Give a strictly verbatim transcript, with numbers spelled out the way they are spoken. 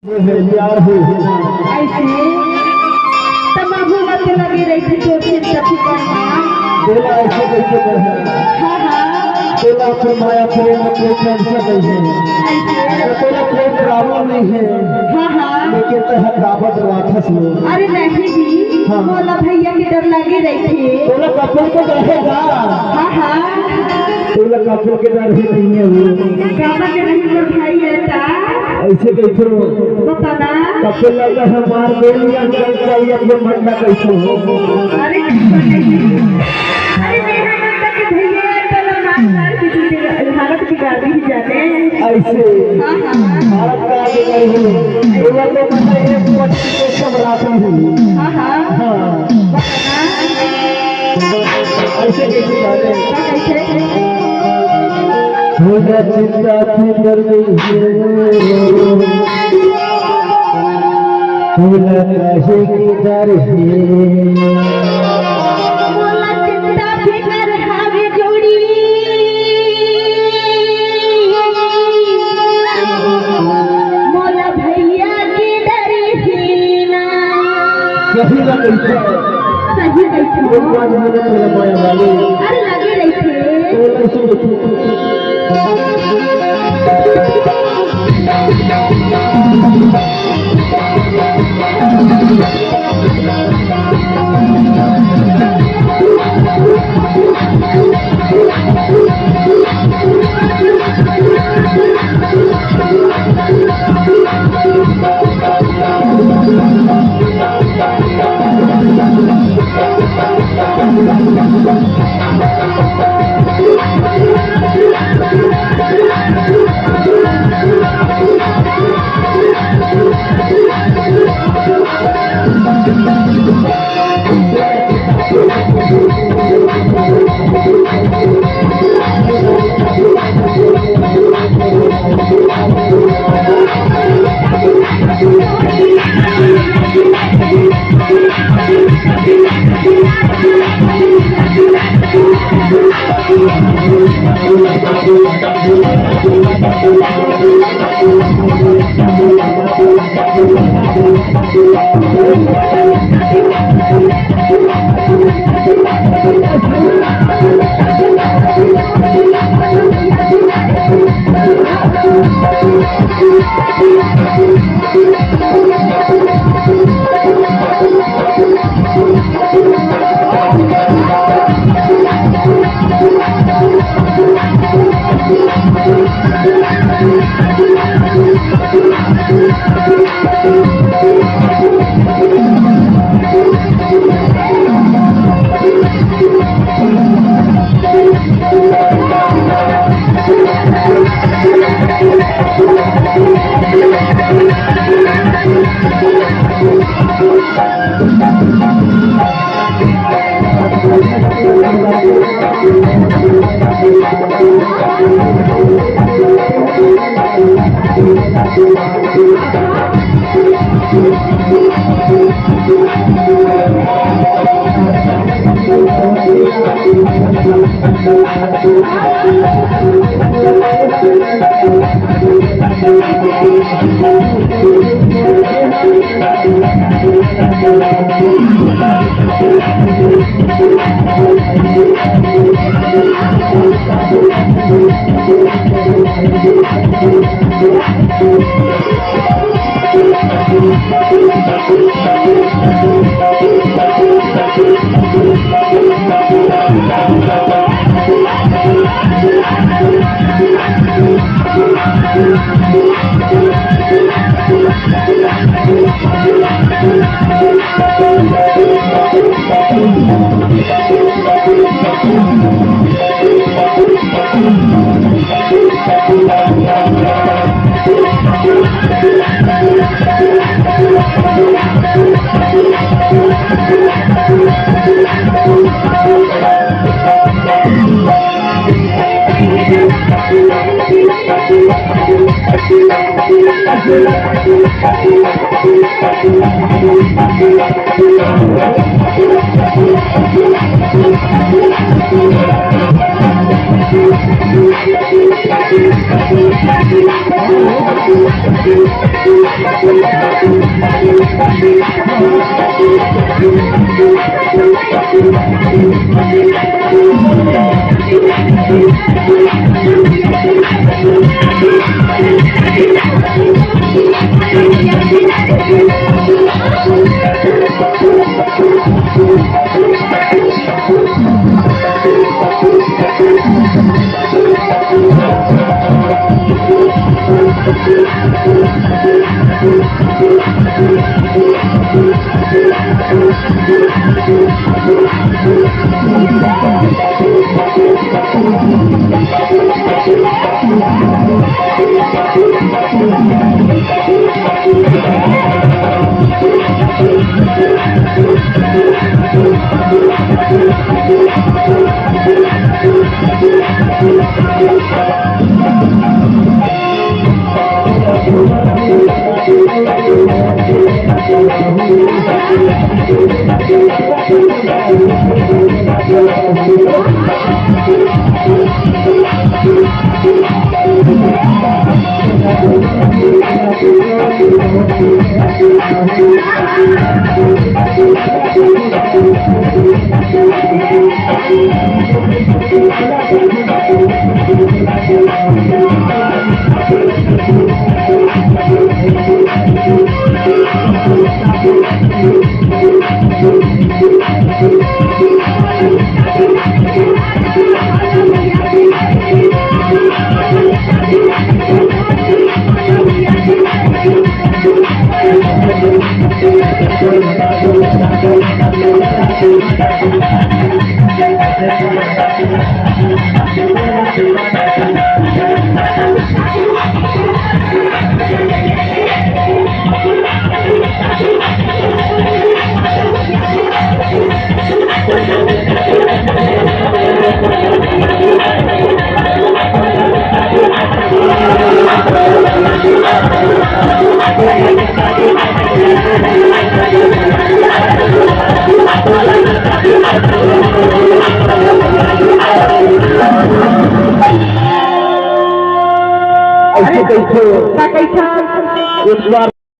ये है, यार है, है ना? ऐसे तमाहू ला तो लगे रहिथे तोर चिंता फिकर मा। बोला ऐसे कैसे कर है? हाँ, हाँ। बोला फिर माया प्रेम में कोई टेंशन नहीं है। ऐसे। तो तेरा कोई प्रॉब्लम नहीं है। हाँ, हाँ। लेकिन तो है रावत राक्षस में। अरे नहीं जी, हाँ। मोला भैया के डर लगे रहिथे। तोला कपूर को डर है का? हाँ, हाँ। तोला कपूर के डर ही नहीं है वो। कामा के नहीं मोर भाई है का? ऐसे कैसे हो? बता ना। कपूर लगा है मार गोली या चल चल या ये मरना कैसे हो? अरे कैसे नहीं? अरे मेरा नाम तक भैया है, चलो मार मार के तुझे हालत बिगाड़ दी जाने। ऐसे। हाँ, हाँ। भारत का आगे बढ़ गई। ये वाले तो पता है, ये पच्चीस के सब रात में हुई। हाँ, हाँ। हाँ। ऐसे कैसे बात है? कैसे? थोड़ा चिंता फिकर नहीं है। थोड़ा काहे के डर है। मोला चिंता फिकर हावे जोड़ी। मोला भैया के डर हे ना। सही ना कैसे? सही कैसे? एक बात मैंने तेरा माया वाली। अरे लगे रहिथे। तो कैसे देखो? ऐसे कैसे? का कैसा? एक बार